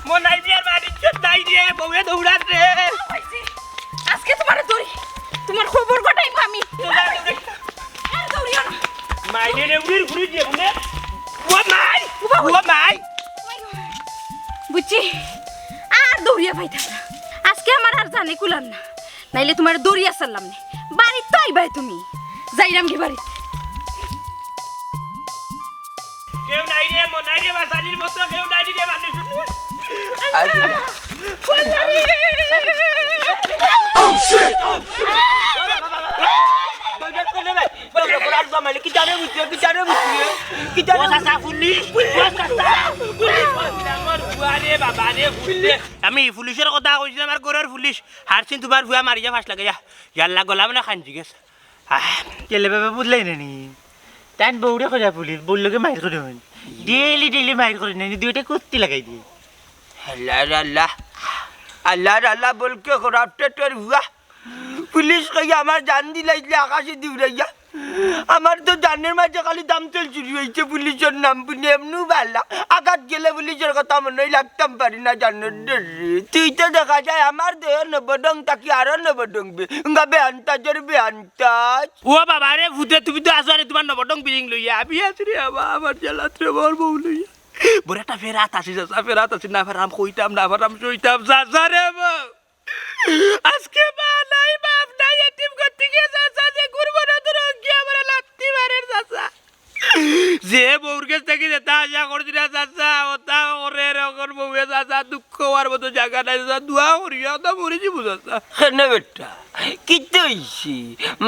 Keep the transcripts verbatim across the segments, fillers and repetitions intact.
মনাই বিয়ার বাড়ির চোর নাই রে, বউয়ে দৌড়াত রে। আজকে তুমারে ধরি, তুমার খবর গটাইমু আমি। আর দৌড়িও না। মাইরে রে, উড়ির ঘুরি দিয়ে বলে। ও মাই, ও মাই। বুঝছি, আর দৌড়িয়া পাইতাম না। আজকে আমার আর জানে কুলার না, নাইলে তুমারে দৌড়িয়া ছাড়লাম নে। বাড়িত তো আইবায় তুমি, যাইরাম গি বাড়িত। কেউ নাই রে, মনাই রে, বাসানির মতো কেউ নাই রে, মানুষ। ও চাচা, পুলিশ, ও চাচা, পুলিশ। আমি পুলিশর কথা কইছিলাম, আমার ঘরর পুলিশ। হারছিন তুমার ফুয়া মারি যা ফাঁস লাগে যা। ইয়াল্লা গলা মানে খাঞ্জি গেছে। আহ, কেলে বাবা বুঝলাই না নি? তান বউরে কইরা পুলিশ, বউর লগে মাইর করে হন। ডেইলি ডেইলি মাইর করে না নি, দুইটা কুস্তি লাগাই দিয়ে। আল্লাহ রে আল্লাহ, আল্লাহ রে আল্লাহ, বলকে করাপ্টেডর হুয়া। পুলিশ কইয়া আমার জান দিলাইলে আকাশে দিউরাইয়া। আমার তো জানের মাঝে খালি দাম চল চুরি হইছে, পুলিশর নাম পুনি এমনু বালা। আঘাত গেলে পুলিশর কথা মনে হয় লাগতাম পারি না জানের ডরে। তুই তো দেখা যায় আমার দেহ নবডং তাকি আরো নবডং বে। গাবে আনতা জোর বে আনতা। ও বাবা রে, ভূতে তুমি তো আছো, আরে তুমার নবটং বিরিং লইয়া, আমি আছি রে বাবা, আমার জ্বালাত রে, আমার বউ লইয়া। বড় একটা ফেরাত আছি, চাচা, ফেরাত আছি, না ফেরাম, কইতাম, না ফেরাম, সইতাম, চাচা রে বাবা। আজকে মা নাই, বাপ নাই, এতিম করতে গিয়ে চাচা যে কুরবানো তো রঙ্গি আমার লাত্তি মারের চাচা। যে বউর গেছ থাকি যেতা আশা করছি না চাচা, ওতা করে এরকম বউয়ে চাচা, দুঃখ হওয়ার মতো জাগা নাই চাচা, দোয়া করিও, ওতা মরি যাইমু চাচা। কেনে বেটা? কিতা অইছে?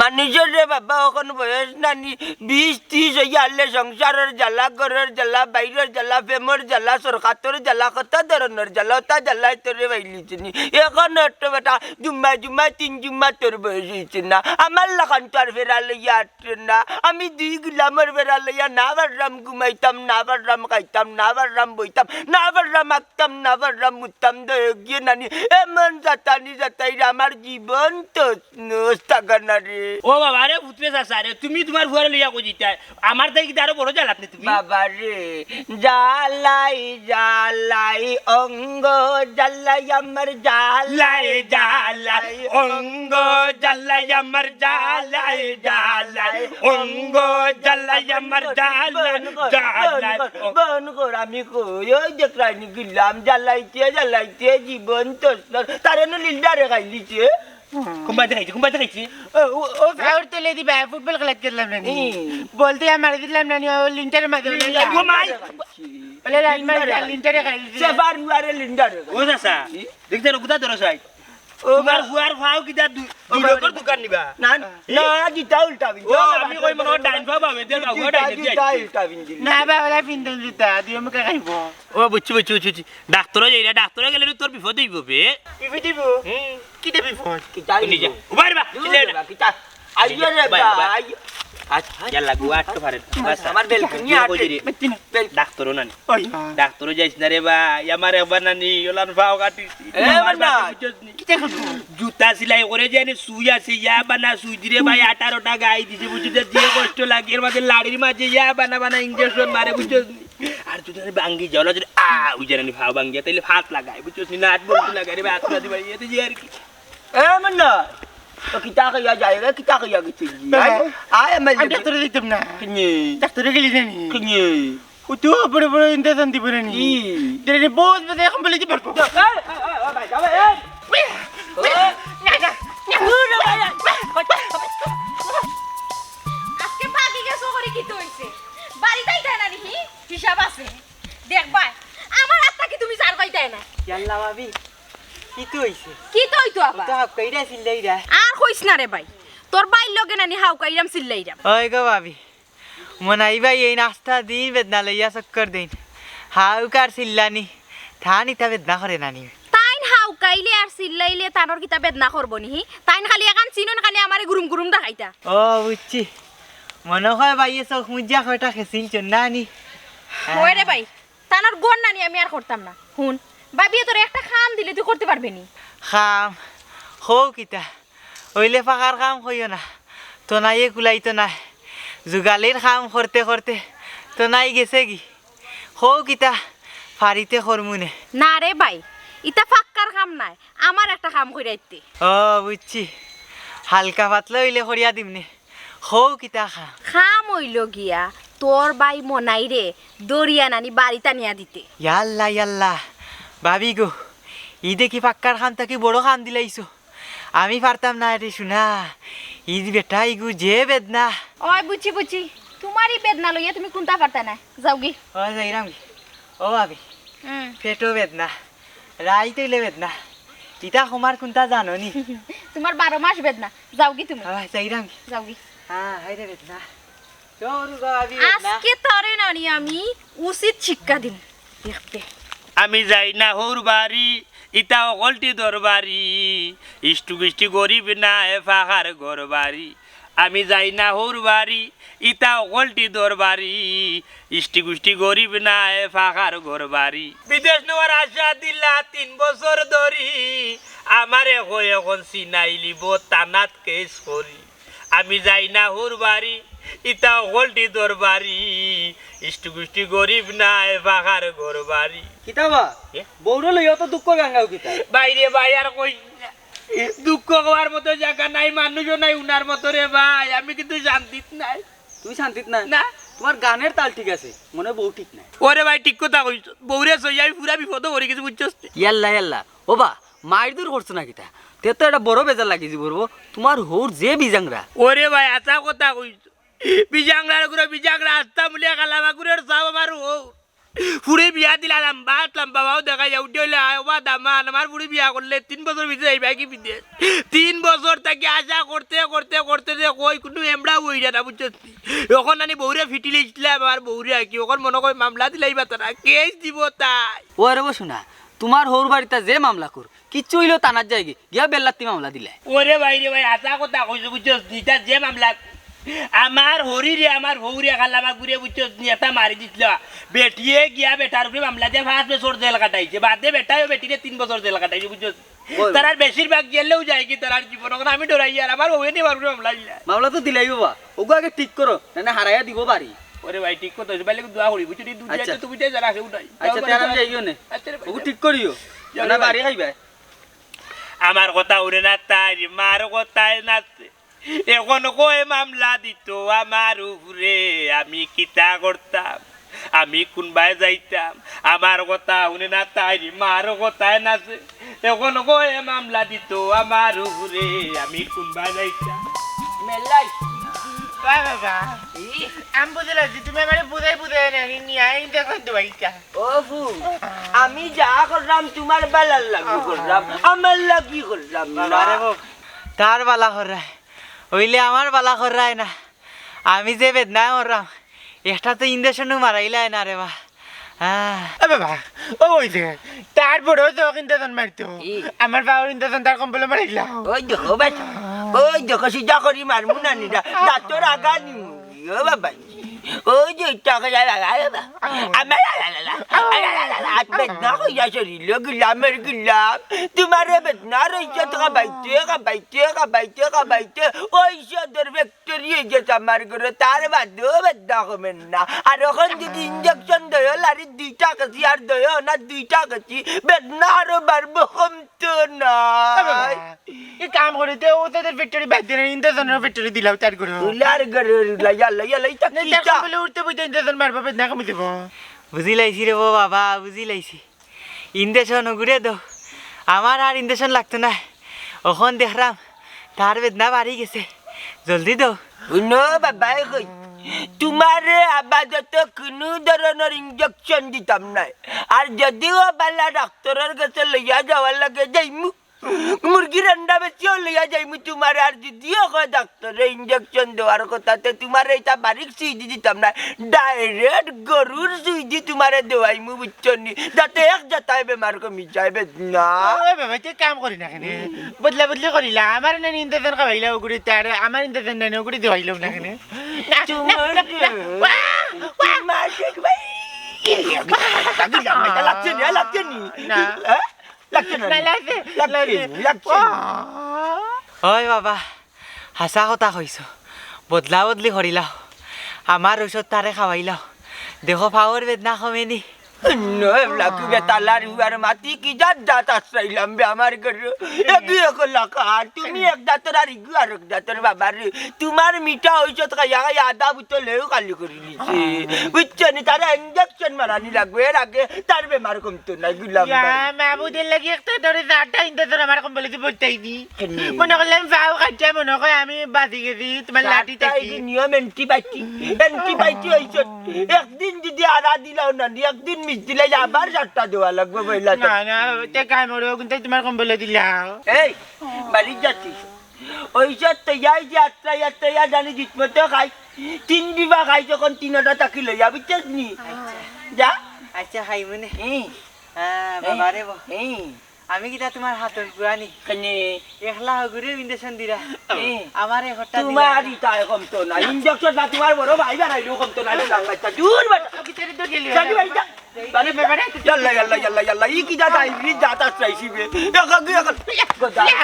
মানুষর রে বাবা, অখন বয়স নানি, বিশ ত্রিশ অইয়া আইলে সংসারর জ্বালা, ঘরর জ্বালা, বাইরর জ্বালা, প্রেমর জ্বালা, সরকাতর জ্বালা, কত ধরনর জ্বালা, ওতা জ্বালায় তোরে পাইলিছে নি। অখন অত বেটা, জুম্মায় জুম্মায় তিন জুম্মা তোর বয়স অইছে না। আমার লাখান তো আর ফেরা লইয়া আটরে না। আমি দুই গুলামর ফেরা লইয়া না পাররাম ঘুমাইতাম, না পাররাম খাইতাম, না পাররাম বইতাম, না পাররাম আঁকতাম, না পাররাম মুততাম, দয়ে গিয়ে নানি এমন জাতানি জাতাইরা আমার জীবন তো নষ্ট থাকা না রে। ও বাবা রে, পুতরে চাচা রে, তুমি তুমার ফুয়ারে লইয়া কই যাইতায়? আমার তাই কিন্তু আরো বড় জ্বালাত নি তুমি। বাবা রে, জ্বালাই জ্বালাই অঙ্গ, জ্বালাই আমার জ্বালাই জ্বালাই অঙ্গ, জ্বালাই আমার জ্বালাই জ্বালাই অঙ্গ, জ্বালাই আমার জ্বালাই বন্ধ কর, জ্বালাই। বন্ধ কর, বন্ধ কর, আমি কই, ওই দেখ রাইনি গিলাম, জ্বালাইতে জ্বালাইতে জীবন তো তারে নু লিন্ডারে খাইলিছে। কুনবায়দি খাইছে, কুনবায়দি খাইছে? ও, ও, ও ফাউর তলে দিবা, ফুটবল খেলাত গেলাম না নি? হুম। বলতে আমার দিলাম না নি, ও লিন্টারের মাঝে বলে, ও মাই। বলে, রাইট মারি, লিন্টারে খাইছে। সেবার উয়ারে লিন্টারে। ও চাচা, দেখতে রো, গুদা ধরো সাই। ও তুমার ফুয়ার ফাও কিতা দু-, ও দুই লোকর দোকান নিবা? না, না, জুতা উল্টা বিন। ও, আমি কই মনে হয় ডাইন ফাও বাবে দে, ফাও জুতা, ডাইন জুতা ফাও। উল্টা বিন দিলি। না, বাবা, পিন্দন জুতা, দুই মুখে খাইব। ও, বুঝছি, বুঝছি, বুঝছি, বুঝছি। ডাক্তর যাই রে, ডাক্তর গেলে তোর বিপদ অইব বে। বিপদ অইব? হুম। কিতা বিপদ? কিতা শুনি যা। অইব? উবাই রে বা, দূর চিল্লাই রে না। বা, কিতা? আইও রে উবাই, বা, উবাই। আইও। আচ্ছা, যা লাগু, আটকে পারে। বাস, আমার বেলকনি কিতা আটকে। কই রে? বেলকনি। ডাক্তরও নানি। ওই। ডাক্তরও যাইস না রে বা, আমার একবার নানি, ওলান ফাও কাটিছি। এ, আমার না। বুঝছস নি? কিতা করবো? জুতা সিলাই করে যে এনে সুই আছে, ইয়া বানা সুই দিরে ভাই, আঠারোটা গাই দিছে, বুঝছস? যে কষ্ট লাগে, এর মাঝে লাড়ির মাঝে ইয়া বানা বানা ইঞ্জেকশন মারে, বুঝছস নি? আর তুই যদি ভাঙ্গি যাও না, যদি আ, ওই জানি ফাও ভাঙ্গি, তাইলে ফাত লাগায়, বুঝছস নি? না, আট বন্ধু লাগায় রে, আত না দিবা, ইয়েতে যে আর কি। এ, মান্না, তো কিতা কইয়া যায় রে, কিতা কইয়া গেছে? হ্যাঁ। আয়, আমার আমি ডাক্তারে দিতাম না। কিনে? ডাক্তারে গেলি জানি। কিনে? ও তো বড় বড় ইঞ্জেকশন দিব না নি? কি? দিলে নি বহুত বেশি এখন বলে দিবার। এ, এ, এ, ও ভাই, যাবে, এ। ও। না, না, না। আজকে ভাগি গেছো করে কিতা অইছে? বাড়িত আইতায় না নি? হিসাব আছে। দেখবায়, আমার আত্মা কি তুমি জারবাইতায় না? ইয়াল্লা ভাবি, কিতা অইছে? কিতা অইতো আবার? তো হাউকাইরা চিল্লাইরা। আর কইস না রে ভাই, তোর ভাইর লগে নানি হাউকাইরাম চিল্লাইরাম। ওই গো ভাবি, মনাই ভাই এইন আস্তা দিন বেদনা লইয়া চক্কর দেইন। হাউকার চিল্লানি, তান ইতা বেদনা করে না নি? তাইন হাউকাইলে আর চিল্লাইলে তানর কিতা বেদনা করবো নি? তাইন খালি এখান চিনইন খালি আমারে গুরুম গুরুম দেখাইতা। ও বুঝছি, মনো কয় ভাইয়ে চোখ মুজিয়া কয়টা খেছিল চন্না নি। ওই রে ভাই, তানর গর নানি আমি আর করতাম না। হুন, ভাবিয়ে তোরে একটা কাম দিলে তুই করতে পারবে নি? কাম? হউ কিতা? অইলে ফাঁকার কাম কইও না, তো নাইয়ে কুলাইতো নায়। যুগালির কাম করতে করতে তো নাই গেছে গি। হউ কিতা? ফাড়িতে করমু নে। না রে ভাই, ইতা ফাক্কার কাম নায়, আমার একটা কাম কইরাইতে। ও, বুঝছি, হালকা পাতলা অইলে করিয়া দিমনে। কও কিতা কাম? কাম অইলো গিয়া তোর ভাই মনাইরে দরিয়া নানি বাড়িত আনিয়া দিতে। ইয়াল্লা, ইয়াল্লা, ভাবি গো, ই দেখি ফাক্কার কাম থাকি বড় কাম দিলাইছো। আমি পারতাম না রে সোনা, ই বেটা ইগু যে বেদনা। ওই বুঝছি, বুঝছি, তুমার ই বেদনা লইয়া তুমি কুনতা পারতায় না, যাওগি। ও যাইরাম গি। ও ভাবি, হুম। পেটো বেদনা, রাইত অইলে বেদনা, ইতা কমার কুনতা জানো নি? তুমার বারো মাস বেদনা, যাওগি তুমি। ও যাইরাম গি। যাওগি। হ্যাঁ, হায়রে বেদনা। আজকে তরে নানি আমি উচিত শিক্ষা দিমু। দেখবে। আমি যাই না হউর বাড়ি, ইতা অকলটি দরবারি। ইষ্টু গুষ্টি গরিব না, এ ফাঁকার ঘর বাড়ি। আমি যাই না হউর বাড়ি, ইতা অকলটি দরবারি। ইষ্টি গুষ্টি গরিব না, এ ফাঁকার ঘর বাড়ি। বিদেশ নেওয়ার আশা দিলা তিন বছর ধরি। আমারে কয় এখন সিনাইলিব, তানাত কেস করি। আমি যাই না হউর বাড়ি, ইতা অকলটি দরবারি। ইষ্টু গুষ্টি গরিব না, এ ফাঁকার ঘর বাড়ি। কিতা বা? এ? বউরে লইয়া তো দুঃখ গাঙ্গাও কিতা? বাইরে ভাই আর কই না। দুঃখ কওয়ার মতো জাগা নাই, মানুষও নাই উনার মতো রে ভাই। আমি কিন্তু শান্তিত নাই। তুমি শান্তিত নাই? না। তুমার গানের তাল ঠিক আছে, মনে বউ ঠিক নাই। ওরে ভাই, ঠিক কথা কইছ। বউরে সইয়া আমি পুরা বিপদো পড়ি গেছি, বুঝছস নি? ইয়াল্লা, ইয়াল্লা। ও বা, মাইর দূর করছো না কিতা? তে তো এটা বড় বেজার লাগি যিবো রে। তুমার হউর যে বিজাংরা। ওরে ভাই, আছা কথা কইছ। বিজাংরার ঘরো বিজাংরা, আস্তা মুলিয়া কালামাগুরের সব আমার হউর। ফুড়ি বিয়া দিলা লাম্বা, লাম্বা বাও দেখা যায়, উঠে অইলে আয়, ওবা দামান, আমার ফুড়ি বিয়া করলে তিন বছর ভিতরে যাইবা কি বিদেশ? তিন বছর থাকি আশা করতে, করতে, করতে যে কই কুনু এমড়া অইরা না, বুঝছস নি? এখন আনি বউরে ফিটিলিছলাম, আমার বউরে আর কি, এখন মনে কয় মামলা দিলাইবা তারা, কেস দিব তাই। ও আরে বসু না, তুমার হউর বাড়িত যে মামলা কর, কিচ্ছু অইলেও থানাত যায়গি, গিয়া বেল্লাত্তি মামলা দিলে। ওরে ভাই রে ভাই, আছা কথা কইছো, বুঝছস নি? ইতা যে মামলা, আমার হউরিরে, আমার হউরে কালামাগুরে, বুঝছস নি? এটা মারি দিছিল। বেটিয়ে গিয়া বেটার উপরে মামলা দিয়া পাঁচ বছর জেল কাটাইছে, বাদে বেটায়ও বেটিরে তিন বছর জেল কাটাইছে, বুঝছস? ওই। তারার বেশিরভাগ জেলেও যায়গি, তারার জীবন। এখন আমি ডরাই আর আমার হউয়ে নিয়ে আমার উপরে মামলা দিলা। মামলা তো দিলাই বাবা, ওগু আগে ঠিক করো, না না হারাইয়া দিব বাড়ি। ওরে ভাই, ঠিক কথা, ভাই, দোয়া করি, বুঝছো? এই দুনিয়াতে আচ্ছা। তুমি যাই যারা আছে উঠাই। আচ্ছা, তাহলে আমি যাইও নে। আচ্ছা রে ভাই, ওগু যাও। ঠিক করিও। যাও না রে ভাই। বাড়ি খাইবে। আমার কথা হুনে না তাইর, মার কথায় নাচে। এখন কয় মামলা দিত আমার উপরে, আমি কিতা করতাম, আমি কুনবায় যাইতাম। আমার কথা হুনে না তাইর, মার কথায় নাচে। এখন কয় মামলা দিত আমার উপরে, আমি কুনবায় যাইতাম। মেলাই। বাহ, বাহ, বাহ। ই? আমি বুঝলাম যে তুমি আমারে বুঝাই বুঝাই না, নি, নি, আইন দেখো তো ভাইটা। ও ফু, আমি যা করলাম তুমার বালার লাগি করলাম, আমার লাগি করলাম না। বাবা রে বাবা, তার বালা কররায়, অইলে আমার বালা কররায় না। আমি যে বেদনায় মররাম, একটা তো ইঞ্জেকশনও মারাইলায় না রে বা। আহ। এ বাবা, ও ওই যে, তার বড় তো ইঞ্জেকশন মারতো। ই। আমার বাবার ইঞ্জেকশন তার কম্বলে মারাইলাম। ওই দেখো বেটা, ওই দেখো সিধা করি মারমু না নিরা, দাঁতর আগা নিমু। ও বাবা, ওই যে ইটা করে, আ, আ, আ, আ, আমার, আ, আ, আ, আ, আ, আ, আ, আ, বেদনা কইয়া শরীরও গিলাম, এর গিলাম। তুমারে বেদনা রইছে তো খাবাইতে, খাবাইতে, খাবাইতে, খাবাইতে। ওই সদর ফ্যাক্টরি অই গেছে আমার ঘরে, তার বাদেও বেদনা কমের না। আর এখন যদি ইঞ্জেকশন দেয়, লারি দুইটা গেছি, আর দেয় না দুইটা গেছি, বেদনা আরো বাড়বো, কমতো না। এ বাবা, ই কাম করি তে ও তাদের ফ্যাক্টরি বাদ দিন, ইন্দা জনের ফ্যাক্টরি দিলাও তার করে। উলার ঘরে উলা, ইয়াল্লা, ইয়াল্লা, ইটা নে, কিতা? দেখো বলে উঠতে বইতে ইন্দা জন মারবা, বেদনা কমি দেবো। বুঝি লাইছি রে বো বাবা, বুঝি লাইছি। ইঞ্জেকশন ওগুরে দেও, আমার আর ইঞ্জেকশন লাগতো না। অখন দেখরাম তার বেদনা বাড়ি গেছে, জলদি দেও। হুনো বাবায় কই, তুমারে আপাতত কুনু ধরনর ইঞ্জেকশন দিতাম নায়। আর যদিও বালা ডাক্তরর গেছে লইয়া যাওয়ার লাগে যাইমু, মুরগি রান্দা বেচিও লইয়া যাইমু তুমারে। আর যদিও কয় ডাক্তরে ইঞ্জেকশন দেওয়ার কথা, তে তুমারে ইটা বারিক সুইদি দিতাম নায়, ডাইরেক্ট গরুর সুইদি তুমারে দেওয়াইমু, বুঝছো নি? যাতে এক জাতায় বেমার কমি যায়, বেদনা। ওই বাবা, তুই কাম করি না কেনে? বদলা বদলি করিলা, আমার না ইন্দা জন খাওয়াইলা ওগুড়ি, তার আমার ইন্দা জন নাই, ওগুড়ি দেওয়াইলাম না কেনে? না, তুমার না, না, না, ওয়া, ওয়া। তুমার ভাই, লাগছে নি, লাগছে নি? না। হ্যাঁ? লাগছে না? না, লাগছে, লাগছে লাগছে। নি, লাগছে নি? ওয়া। ওই বাবা, হাছা কথা কইছো। বদলা বদলি করিলাও। আমার ঔষধ তারে খাওয়াইলাও। দেখো, পাওর বেদনা কমে নি। নয় লাখ বেতালার হুয়ার মাতি কি জাত জাত আশ্রইলাম বে আমার ঘরে। এগু এক লাখ আর তুমি এক জাতর আর ইগু আর এক জাতর বাবা রে। তোমার মিঠা ঔষধ খাইয়া খাইয়া আধা বোতল হেউ খালি করি নিছে। বুঝছো নি? তারা ইঞ্জেকশন মারানি লাগবো, এর আগে তার বেমার কমতো না, গুলাম ইয়া, ভাই। মাহবুদের লাগি একটা ধরে চারটা ইন্দে ধরে আমার কম্বলে দি বলতেই দি। কেনে? মনে করলাম পাও কাটছে, মনে হয় আমি বাঁচি গেছি তোমার লাঠি চারটা থাকি। এই যে নিয়ম অ্যান্টিবায়োটিক, অ্যান্টিবায়োটিক ঔষধ। একদিন যদি আড়া দিলাও না, একদিন মিস দিলে আবার চারটা দেওয়া লাগবে, বইলা তো। না, না, তে কাম হলো, কিন্তু তোমার কম্বলে দিলাও। এই, বাড়ির যাচ্ছি। ঔষধ তো ইয়াই যে আত্রাই আত্রাই জানি জিতমতো খাই। তিন বিবা খাই যখন তিনটা তাকি লইয়া, বুঝছস নি? আচ্ছা। যা। আচ্ছা, খাই মনে। এই, হ্যাঁ, এই, বাবা রে বাবা। এই। আমি কিতা তোমার হাতর পুরানি? কেনে? একলা হগুরে ইঞ্জেকশন দিরা। এই। আমার এ হঠাৎ তোমার দিলা। ইতায় কমতো না। ইঞ্জেকশন না, তোমার বড় ভাই বানাইলেও কমতো না। আমি লাল লাগতা। দূর বেটা। ভিতরে তো গেলি। চল ভাই, যা। বারে বেবারে। ইয়াল্লা, ইয়াল্লা, ইয়াল্লা, ইয়াল্লা। ই কিতা তাই, ই জাত আশ্রইছি বে। এক আগে, এক আগে।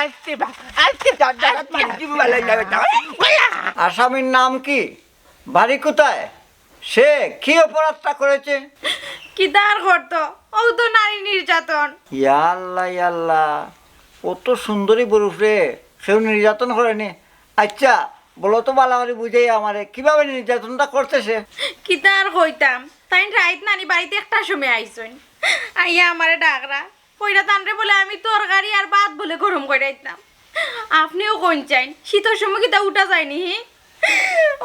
আস্তে বা, আস্তে। জাত, জাত, মারি দিব, বালাই না বেটা। আসামির নাম কি? বাড়ি কোথায়? সে কি অপরাধটা করেছে? কিতা আর করতো? ও তো নারী নির্যাতন। ইয়াল্লা, ইয়াল্লা, অত সুন্দরী বউরে কেউ নির্যাতন করেনি। আচ্ছা, বলো তো বালা করি বুঝাই আমারে, কিভাবে নির্যাতনটা করছে সে? কিতা আর কইতাম, তাইন রাইত নানি বাড়িত একটার সময় আইছইন, আইয়া আমারে ডাকরা, কইরা তানরে বলে আমি তরকারি আর ভাত বলে গরম কইরা দিতাম। আপনেও কইন চাইন, শীতর সময় কিতা উঠা যায়নি, হি?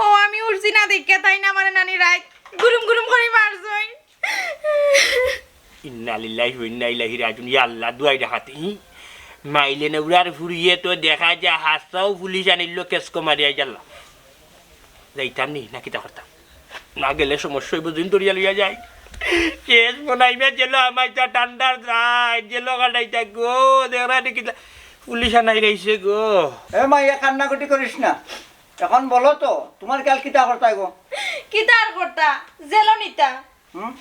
ও আমি উঠছি না দেখিয়া তাইন আমারে নানি রাইত গুরুম গুরুম করি মারছইন। ইন্না লিল্লাহি ওয়া ইন্না ইলাইহি রাজিউন। ইয়া আল্লাহ, দুয়াই ডাকাতি। ই মাইলে নেউরার ফুরিয়ে তো দেখা যায় হাসাও পুলিশ আনিল কেস কমারি আই আল্লাহ। যাইতাম নি, না কিতা করতাম? না গেলে সমস্যা অইবো, দিন ধরিয়া লইয়া যাই। শেষ মনাইমে জেলো আমাইতা ঠান্ডার রাত, জেলো কাটাইতা গো, দেখরা নি কিতা পুলিশ আনাই রইছে গো। এ মাইয়া, কান্নাকুটি করিস না। এখন বলো তো, তোমার কাল কিতা করতাই গো? কিতা আর করতা? জেলো নিতা। হুম?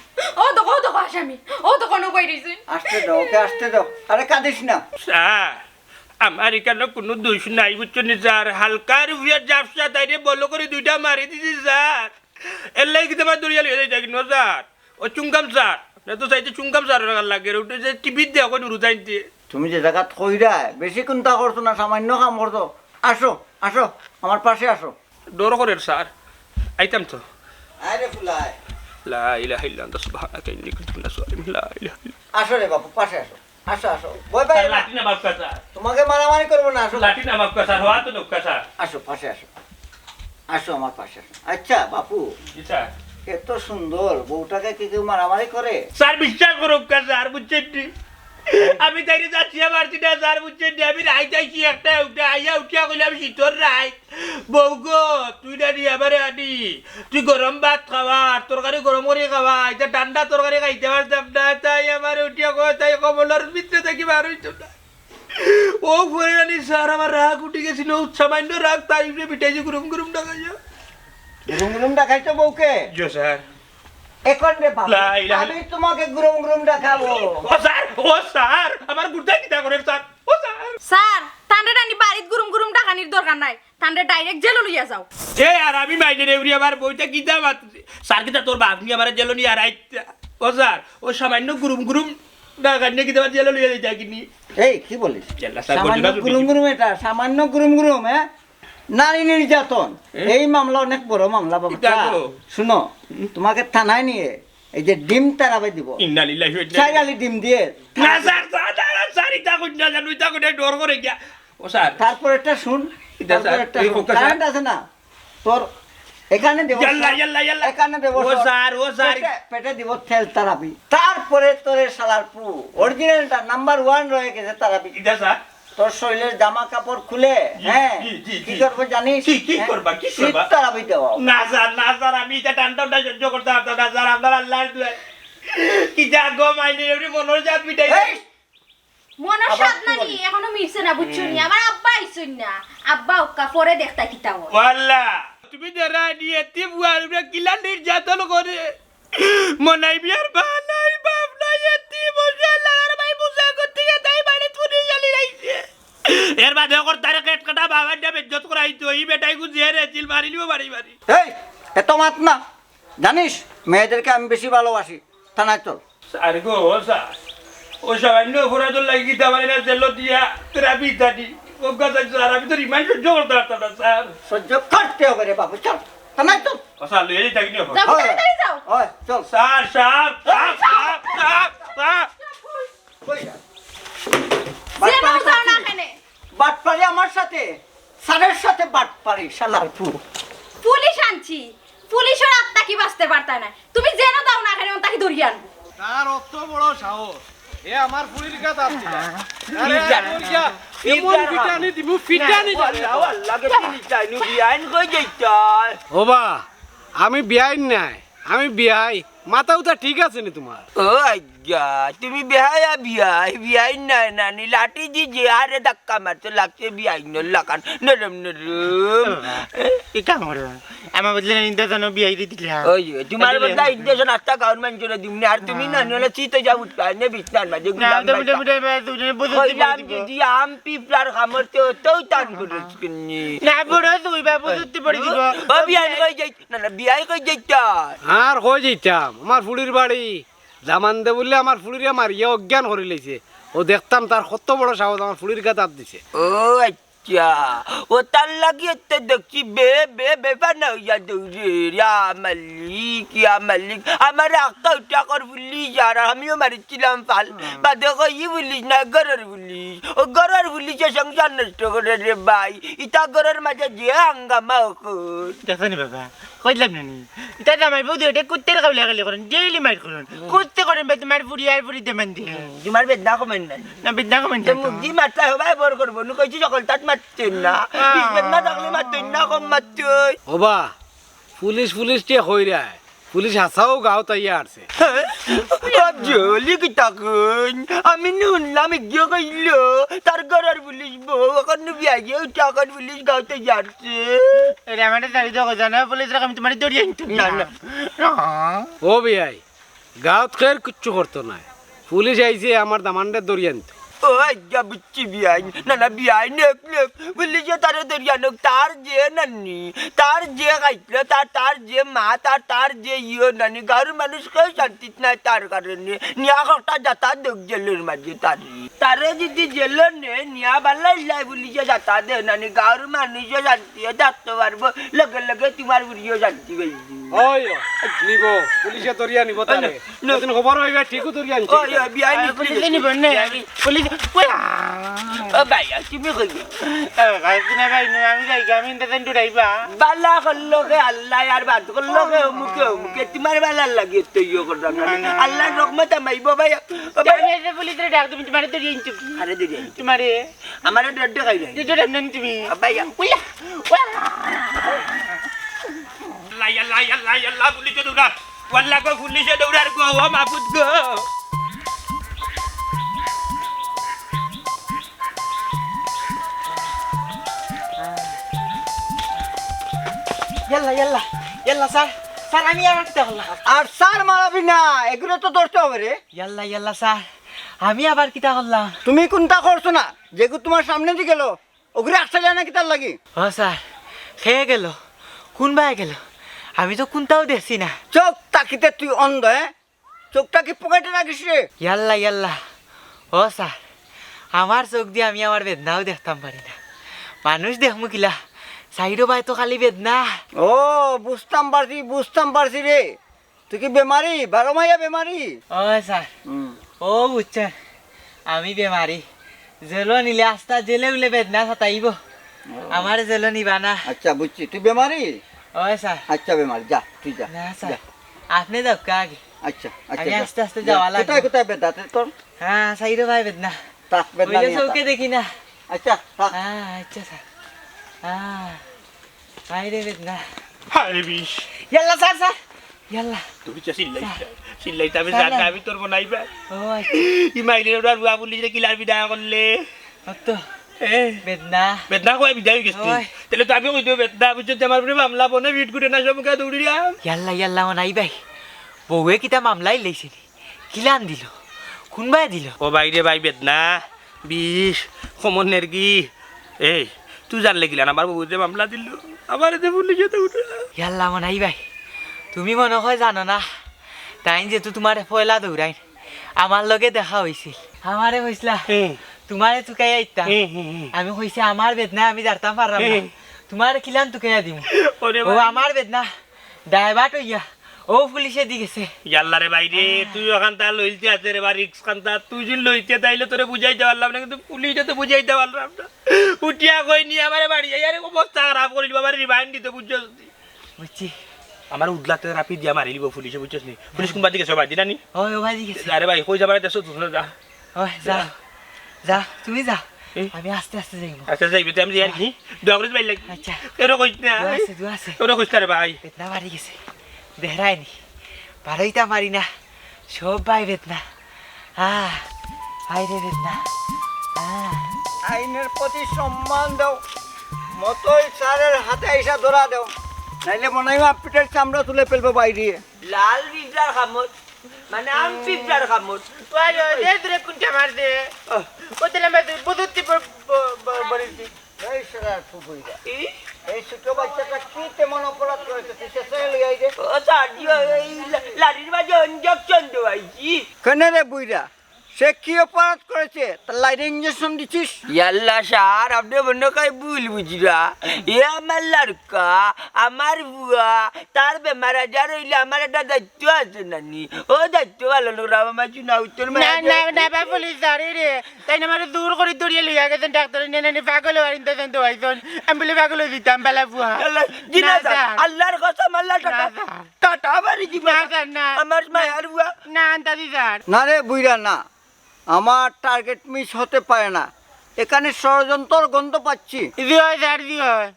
ও দেখো, ও দেখো আসামি, ও দেখো নৌকাই রইছে। আস্তে দাও, ওকে আস্তে দাও। আরে কাঁদিস না। স্যার, আমার ইখানো কুনু দুষ নাই, বুঝছো নি স্যার? হালকা রুফিয়ার জাপসা তাইরে বলো করি দুইটা মারি দিছি স্যার। এর লাগি কিতা আমার দরিয়া লইয়া যাইতা কিনো স্যার? ও চুঙ্গাম স্যার, না তো চাইতে চুঙ্গাম স্যার লাগে, ওটা যে টিভিত দেওয়া কই নুরু যাইতে। তুমি যে জাগাত কইরা, বেশি কুন্তা করছো না, সামান্য কাম করছো। আসো, আসো, আমার পাশে আসো। ডর করের স্যার, আইতাম তো। আরে ফুলাই। লা ইলাহা ইল্লা আনতা সুবহানাকা ইন্নী কুনতু মিনাজ জালিমিন। লা ইলাহা ইল্লা। আসো রে বাপু, পাশে আসো। আসো, আসো। ভয় পাই স্যার, না। লাঠি না বাক্কা স্যার। তোমাকে মারামারি করবো না, আসো। লাঠি না বাক্কা স্যার, হওয়া তো নক্কা স্যার। আসো, পাশে আসো। আসো, আমার পাশে আসো। আচ্ছা, বাপু। জি স্যার। এত সুন্দর বউটাকে কি কেউ মারামারি করে? স্যার, বিশ্বাস করুক্কা স্যার, বুঝছেন নি? আমি তাইরে যাচ্ছি মারছি না স্যার, বুঝছেন নি? আমি রাইত আইছি একটা উঠে, আইয়া উঠিয়া কইলাম শীতর রাইত। বউ গো, তুই না নি আমারে আনি, তুই গরম ভাত খাওয়া, আর তরকারি গরম করি খাওয়া, ইতা ঠান্ডা তরকারি খাইতে পারতাম না, তাই আমারে উঠিয়া কয়, তাই কম্বলর ভিতরে থাকি বার অইতো না। ও করে আনি স্যার, আমার রাগ উঠি গেছিল, সামান্য রাগ তাই উপরে পিটাইছি গুরুম গুরুম ডাকাইয়া। গুরুম গুরুম ডাকাইছো বউকে? জি স্যার। এখন রে বাবা, লা ইলাহা আমি তোমাকে গুরুম গুরুম ডাকাবো। ও স্যার, ও স্যার, আমার গুর্দা কিতা করের স্যার? ও স্যার। স্যার, তানরে নানি বাড়িত গুরুম গুরুম ডাকানির দরকার নাই। তানরে direct জেলো লইয়া যাও। এ, আর আমি মাইলে রে উড়ি আমার বউটা কিতা মাত-, স্যার কিতা তোর বাপ নি আমারে জেলো নিয়া রাইতা? ও স্যার, ও সামান্য গুরুম গুরুম ডাকানি কিতা আমার জেলো লইয়া যাইতা কিনি? এই, কি বলিস? জেলা স্যার, সামান্য বলবে না গুরুম তুমি। গুরুম এটা, সামান্য গুরুম গুরুম, হ্যাঁ? নারী নির্যাতন। এ? এই মামলা অনেক বড় মামলা, বাবা। কিতা গো? শুনো, তোমাকে থানায় নিয়ে এই যে ডিম তারাবে দিব। ইন্না লিল্লাহি ওয়া ইন্না ইলাইহি। চাইরালি ডিম দিয়ে। না স্যার, স্যার, স্যার, স্যার, ইতা কইন না, জানো, ইতা কইন না, ডর করে গিয়া। ও স্যার। তারপর একটা শুন, ইতা তারপর স্যার, একটা এই শুন। হোক স্যার। কারেন্ট আছে না? তোর এখানে দেব ইয়াল্লা, স্যার। ইয়াল্লা, ইয়াল্লা। এখানে দেব ও স্যার। স্যার, ও স্যার। পেটে, পেটে দিব তেল তারাবি। তারপরে তোর এই শালার পু, originalটা number one রয়ে গেছে তারাবি। ইতা স্যার। তোর শরীরের জামা কাপড় খুলে, জি, হ্যাঁ, জি, জি, কি জি। করবো জানিস? কি, কি হ্যাঁ? করবা, কি শীত করবা? তারাবি দেওয়া। না স্যার, না স্যার, আমি ইতা ঠান্ডা ঠান্ডা সহ্য করতে পারতাম না স্যার, আপনার আল্লাহর দোয়াই। কিতা গো মাইনে এমনি মনর জাত মিটাই। এই! মনর আবার জাত কি না নি, বলে? এখনো মিটছে না, বুঝছো নি? হুম। আমার আব্বা আইছইন না। আব্বা অউক্কা পরে দেখতা কিতা অয়। ও আল্লাহ, তুমি যারা নি এতিম ফুয়ার উপরে কিলা নির্যাতন করে। মনাই বিয়ার মা নাই, বাপ নাই, এতিম অসহায় লাগার ভাই বুঝা করতে গিয়ে তাই বাড়ি তুলি জালি রাইছে। এর বাদে অকর তারে কেট কাটা বাবার নামে বেজ্জত করাইতো, এই বেটাই গুজিয়ে রে, চিল মারি নিব বাড়ি বাড়ি। এই, এত মাত না। জানিস, মেয়েদেরকে আমি বেশি ভালোবাসি। থানায় চল। স্যার গো, ও স্যার, ও সামান্য অপরাধর লাগি কিতা মানে না জেলো দিয়া তোরা বিদানি। ও কথা স্যার, আমি তো রিমান্ড সহ্য করতে পারতাম না স্যার। সহ্য করতে হবে রে বাবু, চল। থানায় চল। ও স্যার, লইয়া যাই থাকি নিও। যাও, হয়। তাড়াতাড়ি যাও। হয়, চল। Sir, sir, sir, sir, sir, sir. কই যা? জেলো বাটপারি যাও না করছিস। কেনে? বাটপারি আমার সাথে, স্যারের সাথে বাটপারি, শালার পুত। পুলিশ আনছি, পুলিশর আত্মা কি বাঁচতে পারতা না? তুমি যেন দাও না কেনে, ওটা কি ধরিয়া আনবো? তার অত বড় সাহস, এ আমার ফুলির গাত আত দিলা। আরে, ইজ্জত। এমন ইয়া, এমন ইজ্জত। পিটানি দিমু, পিটানি না, দিমু। আল্লাহ, আল্লাহ, কে চিনি চাই, নু বিয়াইন কই যাইতাই? ও বা, আমি বিয়াইন নায়, আমি বিয়াই। মাথা উতা ঠিক আছে নি তোমার? ও আজ্ঞা, তুমি বেহায়া বিয়াই, বিয়াইন নায় নানি, লাঠি দি যে আরে ধাক্কা মারতে লাগছে বিয়াইনর লাখান, নরম নরম। কি কাম করো? আমার বদলে নিন্দা জানো বিয়াই দি দিলা। ওই, তোমার বদলে নিন্দা জানো আস্তা গাউর মানুষরে দিমু নি, আর তুমি নানি হলে চিত যাও উঠবা, নে বিছনার মাঝে না, গুলাম তো মুঠে বাইতা। মুঠে এবার দুজনে বুঝতে কইলাম পারি দিব। যদি আম পিপলার খামড়তে হতেও টান করছ কিনি। না, বড় তুই বাবু সত্যি পড়ি দিব। ও বিয়াই কই যাই, না, না, বিয়াই কই যাইতা? আর কই যাইতাম? আমার ফুলির বাড়ি। জামান্দে বুলে আমার ফুলিরে মারিয়া অজ্ঞান করি লাইছে। ও দেখতাম তার কত বড় সাহস, আমার ফুলির গাত আত দিছে। ও আচ্ছা, ও তার লাগি এত দেখছি বে, বে, বেফানা হইয়া দৌড়ে, ইয়া মালিক, ইয়া মালিক। আমার আক্কা উঠা কর ফুলিশ আর আমিও মারিছিলাম ফাল। হুম। বাদে কই ই ফুলিশ না, ঘরর ফুলিশ। ও ঘরর ফুলিশে সংসার নষ্ট করে রে ভাই। ইতা ঘরর মাঝে যে হাঙ্গামা অখন। দেখছো নি বাবা? কইলাম না নি? ইতা জামাই বউ দুইটা কুত্তের কাউলা কালি করেন, ডেইলি মাইর করেন। হুম। কুত্তে করেন বে তোমার ফুরি আর ফুরি দেমান দিয়ে। হুম, তোমার বেদনা কমেন না। না, বেদনা কমেন তো না তো। মুখ দি মারতা হবাই বর করবো। নু কইছি সকল তাত মারতেন না। আহ। বিষ বেদনা থাকলে মারতেন না, কম মারতেন। ওবা, পুলিশ, পুলিশ কে কইরায়? পুলিশ হাছাউ গাঁওত আইয়া আরছে। ও জলি কিতা কইন? আমি নু হুনলাম ইগিয়ে কইল, তার ঘরর পুলিশ বউ, অখন নু বিয়া গিয়া উঠে, অখন পুলিশ গাঁওত আইয়া আরছে। এরে, আমারে চাবি দেও, জানো, পুলিশ রাখ, আমি তোমারে ধরিয়া আনতাম। না, না। না। ও বিয়াই, গাঁওত কেউর কিচ্ছু করতো নায়। পুলিশ আইছে আমার দামান্দরে ধরিয়া আনতো। ও আইগা বুঝছি বিয়াইন। না, না, বিয়াইন, নেক, নেক। পুলিশে তারে ধরিয়া আনউক, তার যে নানি, তার যে খাইছলত, তার, তার যে মা, তার, তার যে ইয়ো নানি, গাঁওর মানুষ কেউ শান্তিত নাই তার কারণে। নিয়া একটা যাতা দেউক জেলর মাঝে তারে। তারে যদি জেলো নে, নিয়া বালা ইলাই পুলিশে যাতা দেউক নানি, গাঁওর মানুষও শান্তি এ থাকতো পারবো, লগে লগে তোমার ফুরিও শান্তি পাইবো। ওই, নিবো, পুলিশে ধরিয়া নিবো তারে। না। এদিন খবর অইবে, ঠিকউ ধরিয়া আনছি। ওই, ওই, বিয়াই আরে, নিস, পুলিশে নিস, নিবো নে। বিয়াই নিস। পুলিশ, ওই, আ। ও ভাই, আর তুমি কই গো? এ, ভাই, তুমি ভাই, নু, আমি যাই, আমি ইন্টারনেট উঠাইবা। বালা করলো কে আল্লাহ, আর বাদ করলো কে অমুকে, অমুকে। তোমার বালার লাগি তো ইয়ে করলাম না। না, না, না। আল্লাহর রহমত আমাইবো ভাই। ও ভাই। আমি এসে পুলিশরে ডাক, তুমি তোমারে ধরিয়া আনছো। আরে ধরিয়া আনছো। তোমারে। আমারে ডর দেখাই যায়। ডর দেখাই না তুমি। আব্বা, ইয়া। উল্লা, উল্লা। আল্লাহ, আল্লাহ, আল্লাহ, আল্লাহ, পুলিশে দৌড়ার। ওয়াল্লা গো, পুলিশে দৌড়ার গো, ও মাবুদ গো। ইয়াল্লা, ইয়াল্লা, ইয়াল্লা, স্যার, স্যার, আমি আর কিতা করলাম? আর স্যার মারাবি না, এগুলো তো ধরতে হবে রে। ইয়াল্লা, ইয়াল্লা, স্যার, আমি আবার কিতা করলাম? তুমি কুনতা করছো না? যেগু তোমার সামনেদি গেল, ওগুরে আটকাইলা না কিতার লাগি? ও স্যার, কে গেল? কুনবায় গেল? আমি তো কুনতাও দেখছি না। চোখ থাকিতে তুই অন্ধ, হ্যাঁ? চোখটা কি পকেটে রাখিস রে? ইয়াল্লা, ইয়াল্লা। ও স্যার, আমার চোখ দি আমি আমার বেদনাও দেখতাম পারি না। মানুষ দেখমু কিলা? চাইরোবায় তো খালি বেদনা। ও, বুঝতাম পারছি, বুঝতাম পারছি রে। তুই কি বেমারি? বারো মাইয়া বেমারি? ও স্যার, হুম। ও বুঝছইন, আমি বেমারি। জেলো নিলে আস্তা জেলে উলে বেদনা সাতাইবো। ও। আমারে জেলো নিবা না। আচ্ছা, বুঝছি। তুই বেমারি? ও স্যার। আচ্ছা, বেমারি। যা, তুই যা। না স্যার, যা। আপনে যাউক্কা আগে। আচ্ছা, আচ্ছা, আমি যা। আস্তে আস্তে যা। যাওয়া লাগবো। কোথায়, কোথায় বেদনা তোর? হ্যাঁ, চাইরোবায় বেদনা। থাক, বেদনা অইলে নিয়া চোখে থাক। দেখি না। আচ্ছা, থাক। হ্যাঁ, আচ্ছা স্যার। হ্যাঁ। হায় রে বেদনা। হায় রে বিষ। ইয়াল্লা, স্যার, স্যার। ইয়াল্লা। তুমি যে চিল্লাইতা, স্যার। চিল্লাইতা, আমি স্যার, জানি না। আমি তোর বনাইবা। ও, আচ্ছা। ই মাইরে ওরা রুয়া পুলিশরে কিলার বিদায় করলে। অত। এ। বেদনা। বেদনা কই বিদায় অই গেছে। ওই। তাইলে তো আমি কই দিও বেদনা, বুঝছো, যে আমার উপরে মামলা বনে বিট করে না, সমুখে দৌড়িলাম। ইয়াল্লা, ইয়াল্লা, ও নাই ভাই। বউয়ে কিতা মামলা ইলাইছে নি? কিলান দিল? কুনবায় দিল? ও ভাই রে ভাই, বেদনা, বিষ, কমর নেরগি। এই, তুই জানলে কিলান আমার বউয়ে যে মামলা দিল? আমারে যে পুলিশে দৌড়া। ইয়াল্লা, মনাই ভাই, তুমি মনে হয় জানো না। তাইন যেহেতু তোমারে পয়লা দৌড়াইন, আমার লগে দেখা অইছিল, আমারে কইছলা, হুম। তুমারে তুকাইয়া আইতাম। হুম, হুম, হুম। আমি কইছি, "আমার বেদনায় আমি জারতাম পাররাম না, হুম। তুমারে কিলান তুকাইয়া দিমু?" ওরে ও ভাই। আমার বেদনা divert অইয়া ও পুলিশেদি গেছে। ইয়াল্লা রে ভাই রে, আহ। তুই অখানতা লইলতে আছে রে বা, risk খানতা, তুই যদি লইতে তাইলে তোরে বুঝাইতাম পারলাম না, কিন্তু পুলিশে তো বুঝাইতাম পারলাম না। উঠিয়া কই নি আমারে বাড়ি যাই, আরে অবস্থা খারাপ করিলিবো, আমারে remand দিতো, বুঝছস নি? বুঝছি। আমারে উদলাতে রাপি দিয়া মারিলিবো পুলিশে, বুঝছস নি? পুলিশ কুনবাদি গেছে, বাদি না নি? ওই, ওবাদি গেছে। আরে ভাই, কই যাবার দেশো তুই যা। ওই, যাও। যাও, তুমি যাও। এই? আমি আস্তে আস্তে যাইমু। আচ্ছা, যাইবে, তুই আমি যাই আর কি? দোয়া করিস ভাই লাগি। আচ্ছা। কেউ কইস না। দোয়া আছে, দোয়া আছে। কেউ কইস না রে ভাই। বেদনা বাড়ি গেছে। দেহরায়নি। বারইতাম পারি না। সব ভাই বেদনা। আহ, হায় রে বেদনা। আহ। আইনের প্রতি সম্মান দেও। মতই স্যারের হাতে আইসা ধরা দেও। নাইলে মনে হয় পিঠের চামড়া তুলে ফেলবো বাইরে। লাল পিঁপড়ার কামড়, মানে আম পিঁপড়ার কামড়। ওই, ওই, দে, দূরে কোনটা মার দে। আহ। ও তাহলে আমার দুই বুঝুতি ব-, ব-, ব-, বলিস দি। এই শালার ফুফুইরা। এই? এই ছোট বাচ্চাটা কি তেমন অপরাধ করেছে? তুই শেষে লই আই রে। ও, স্যার, জি, ওই লা-, লাঠির মাঝে injection দেওয়াইছি। কেন রে বুইরা? সে কি অপরাধ করেছে? তার লাইরে injection দিছিস? ইয়াল্লা স্যার, আপনে মনে হয় ভুল বুঝরা। এ আমার লড়কা, আমার ফুয়া, তার বেমার আজার অইলে আমার একটা দায়িত্ব আছে নানি। ও দায়িত্ব পালন করা আমার চুনা উত্তর না, মারা না, যায়। না, বা পুলিশ ধরে রে। তাইন আমারে জোর করি ধরিয়া লইয়া গেছইন ডাক্তারে নিয়া নানি পাগল অওয়ার ইনজেকশন দেওয়াইছইন। আমি বুলে পাগল অই যিতাম, বালা ফুয়া। ইয়াল্লা, জি না না, স্যার। স্যার। আল্লার কসম, আল্লার না, টাকা। স্যার। টাটা বাড়ি দিবা। না, স্যার, না। আমার মায়ার ফুয়া। না, আন্তাজি স্যার। না রে বুইরা, না। আমার target miss হতে পারে না। এখানে ষড়যন্ত্রর গন্ধ পাচ্ছি। জি অয় স্যার, জি অয়।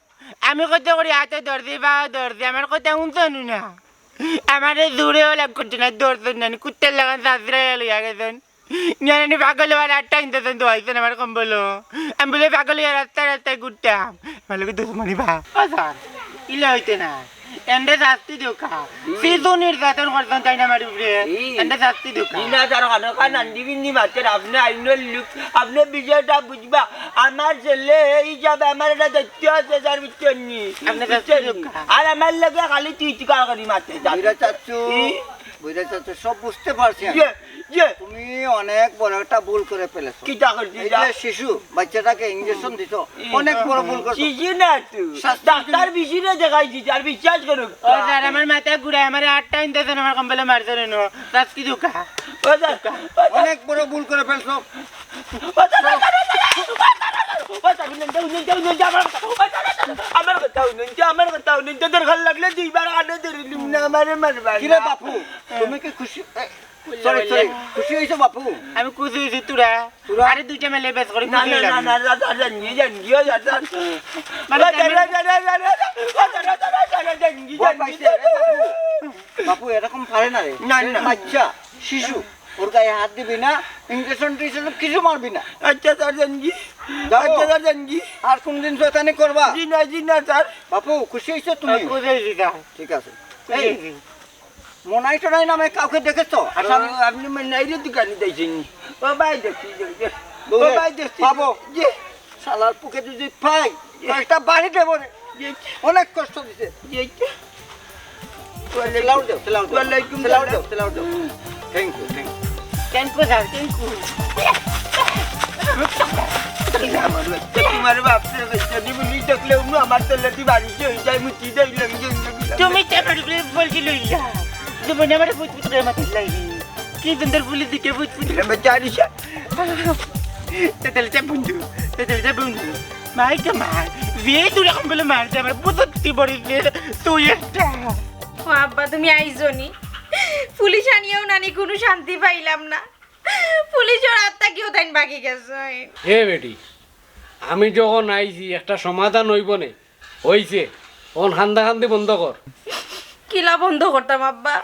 আমি কত করি আতো ধরছি, পাও ধরছি, আমার কথা হুনছইন না। আমারে জোরে অলা করছইন না, ধরছইন না, কুত্তার লাখান চাচড়াইয়া লইয়া গেছইন। নিয়া নানি পাগল অওয়ার আটটা ইনজেকশন দেওয়াইছইন আমার কম্বলো। আমি বুলে পাগল অইয়া রাস্তায় রাস্তায় ঘুরতাম। আমার লগে দুশমনি বা। ও স্যার, ইলা অইতে না। এনরে শাস্তি দেউক্কা। হুম। শিশু নির্যাতন করছইন তাইন আমার উপরে। হুম। এনরে শাস্তি দেউক্কা। জি না স্যার, কানো কান আন্দি বিন্দি মাতের, আপনে আইনর লোক, আপনে বিষয়টা বুঝবা। আমার ছেলে এই হিসাবে আমার একটা দায়িত্ব আছে স্যার, বুঝছইন নি? আপনে শাস্তি দেউক্কা। আর আমার লগে খালি তুই তুকার করি মাতে স্যার। বুইরা চাচু, ই? বুইরা চাচু, সব বুঝতে পারছি আমি। ইয়ে, ইয়ে। তুমি অনেক বড় একটা ভুল করে ফেলেছো। কিতা করছি এই যা? যে শিশু, বাচ্চাটাকে ইনজেকশন দিছো, হুম। অনেক বড় ভুল করছো। শিশু না তো। শাস্তি ডাক্তার তুমি বিশিরে দেখাইছি, আর বিশ্বাস করো। ও স্যার, আমার মাথা ঘুরায়, আমারে আটটা ইনজেকশন আমার কম্বলো মারছইন না। শাস্তি দেউক্কা। ও স্যার, ও স্যার। অনেক বড় ভুল করে ফেলছো। ও স্যার, ও স্যার, ও স্যার, ও স্যার, হুনইন, হুনইন, হুনইন, আমার কথা, ও স্যার, ও স্যার, আমার কথা হুনইন, আমার কথা হুনইন, দরকার লাগলে দুইবার কানো ধরিলিমু না, আমারে মারবা কিরে না। বাপু, তুমি কি খুশি? এ, sorry, sorry, খুশি অইছো বাপু? আমি খুশি অইছি তোরা। তোরা? আরে দুইটা মেলে বেশ করে না, খুশি না, না, অইলাম। না, না, না, জানগি, জানগি, ও জান, জান। মানে ও জান, জান, জান, জান, জান, ও জান, জান, জান, জান, জানগি, ভয় জানগি, পাইছে, এ বাপু। বাপু, এরকম পারে না রে। না, না। বাচ্চা, শিশু, ওর গায়ে হাত দিবি না, ইনজেকশন টিনজেকশন কিছু মারবি না। আচ্ছা, স্যার, জানগি। যাবো। আচ্ছা, স্যার, জানগি। আর কোনদিন শয়তানি করবা? জি না, জি না, স্যার। বাপু, খুশি অইছো তুমি? হ্যাঁ, খুশি অইছি, স্যার। ঠিক আছে। খুশি এই, অইছি। মনাই টনাই নামে কাউকে দেখেছো? আসামি? ও, আপনে মনাইরে দোকানে দেখছেন নি? ও ভাই, দেখছি, দেখছি। ও দৌড়ে ভাই, দেখছি। পাবো। জি। শালার পুকে যদি পাই, জি। কয়েকটা বাড়ি দেবো রে। জি। অনেক কষ্ট দিছে। জি। Sell out দেও, sell out দেও। ওয়ালাইকুম sell out সালাম। দেও, sell out দেও। Thank you, thank you। Thank you, sir, thank you। তোমার বাপরে বেচারি বুলি দেখলে উনি আমার তলেদি বাড়িতে হয়ে যায়, মুতি দেয়, লঙ্গি, লঙ্গি, লঙ্গি। তুমি তো আমার উপরে বলছি লইলা। তুমি না আমার ফুটফুট করে মাথায় লাগি। কি সুন্দর বুলি দিকে ফুটফুট করে বেচারি সে। তেতাল্লিশটা বন্ধু, তেতাল্লিশটা বন্ধু। মাই তো মার, যে তুই এখন বলে মার দে, আমার বুঝতে পারিস রে, তুই একটা। ও আব্বা, তুমি আইছো নি? পুলিশ আনিয়াও নানি কুনু শান্তি পাইলাম না। পুলিশর আত থাকিও তাইন বাকি গেছে। এ বেটি, আমি যখন আইছি একটা সমাধান অইবো নে। অইছে, অন কান্দা কান্দি বন্ধ কর। কিলা বন্ধ করতাম আব্বা?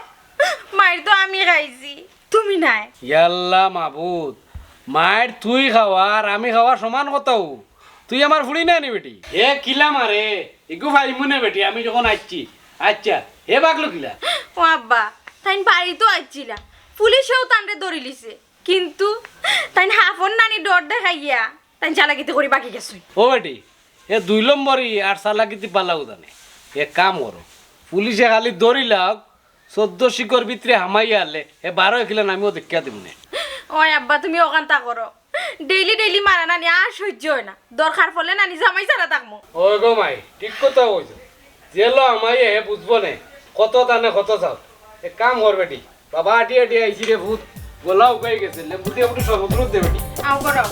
মাইর তো আমি খাইছি, তুমি নায়। ইয়াল্লা মাবুদ, মাইর তুই খাওয়া আর আমি খাওয়া সমান কথা অউ। তুই আমার ফুড়ি নায় নি বেটি? হে কিলা মারে, ইগু পাইমু নে বেটি, আমি যখন আইছি। আচ্ছা, হে বাগলো কিলা? ও আব্বা, তাইন বাড়িত আইছিলা, পুলিশেও তানরে ধরিলিছে, কিন্তু তাইন হাফর নানি ডর দেখাইয়া তাইন চালাকিতে করি বাকি গেছইন। ও বেটি, এ দুই নম্বরি আর চালাকিতি পালাও জানে। এক কাম করো, পুলিশে খালি ধরিলাউক, চৌদ্দ শিকর ভিতরে হামাইয়া আলে, এ বারো একিলা নামিও দেখিয়া দিমু নে। ওই আব্বা, তুমি অখানতা করো। ডেইলি ডেইলি মারা নানি আর সইজ্য অয় না। দরকার পড়লে নানি জামাই ছাড়া থাকমু। ওই গো মাই, ঠিক কথা কইছো। জেলো আমায় হে বুঝবো নে, কত দানে কত চাও। এক কাম কর বেটি, বাবা আটি আটি আইছি রে ভূত, গলা উকাই গেছে, লেবু দিয়া একটু শরবত রুদ দে বেটি। আও করো।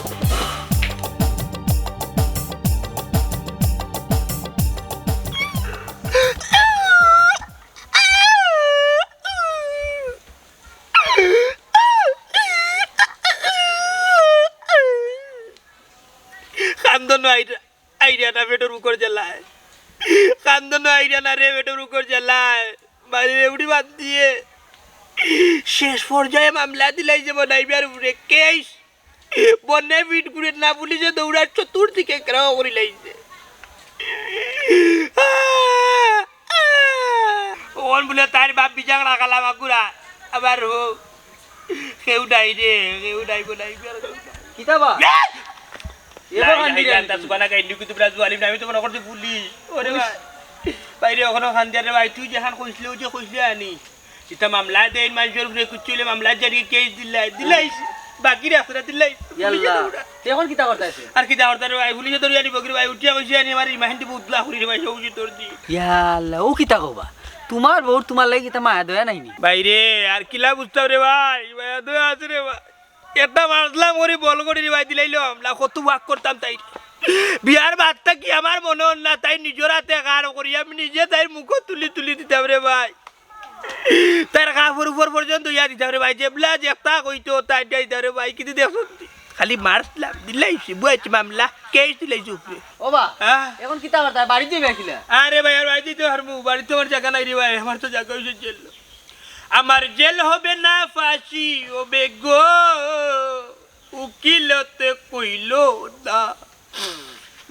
কান্দন আইরা, আইরা না পেটর মুখর জ্বালায়। কান্দন আইরা না রে পেটর মুখর জ্বালায়। বাড়ির এমনি বাদ দিয়ে শেষ পর্যায়ে মামলা দিলাইছে বনাইবার উপরে কেস। বনে ফিট করে না পুলিশে দৌড়ার চতুর্দিকে ঘেরাও করি লাইছে। ওন বলে তার বাপ বিজাং রাখালা মাগুরা, আবার হো, কেউ নাই রে, কেউ নাই বনাইবার। কিতা বা? এবার লাই, কান্দি লাই, কান্দি। তা সুবানা গাই, নিকু তুমরা জুয়ালি, আমি তো মনে করছি পুলিশ। ওরে ভাই, বাইরে ওখানে খান দিয়া রে ভাই, তুই যেখান কইসলে, ওই যে কইসলে আনি। ইতা মামলা দেইন, মানুষের উপরে কুচ্ছু হইলে মামলা জারি কেস দিলাই, দিলাই। বাকি রাখছে না, দিলাই। ইয়াল্লা। পুলিশে দৌড়া। তে এখন কিতা করতা আছে? আর কিতা করতা রে ভাই, পুলিশে ধরিয়া নিব কি রে ভাই, উঠিয়া কইছে আনি আমার ইমাহিন দিব উদলা করি রে ভাই, সব উচিত তোর দি। ইয়াল্লা, ও কিতা কবা? তোমার বউর তোমার লাগি কিতা মায়া দয়া নাই নি? বাইরে, আর কিলা বুঝতাম রে ভাই, মায়া দয়া আছে রে ভাই। একটা মারলাম করি বল করি রে ভাই, দিলাইলো মামলা, কত ওয়াক করতাম তাই। বিয়ার বাদ থাকি আমার মনে হল না, তাই নিজের হাতে কার করি, আমি নিজে তাইর মুখ তুলি তুলি দিতাম রে ভাই। তার কাপড় উপর পর্যন্ত ইয়া দিতাম রে ভাই, যেবলা যেতা কইতো তাই দিতাম রে ভাই, কিন্তু দেখছো নি? খালি মারছিলাম, দিলাইছি, বুঝছি মামলা, কেস দিলাইছি উপরে। ও বা, হ্যাঁ? এখন কিতা করতা? বাড়িত যাইবা কিলা? আরে ভাই, আর বাড়িত যাইতে পারমু? বাড়িত আমার জাগা নাই রে ভাই, আমার তো জাগা হইছে জেল। আমার জেল হবে না ফাঁসি, ও বেগো, উকিলতে কইল না।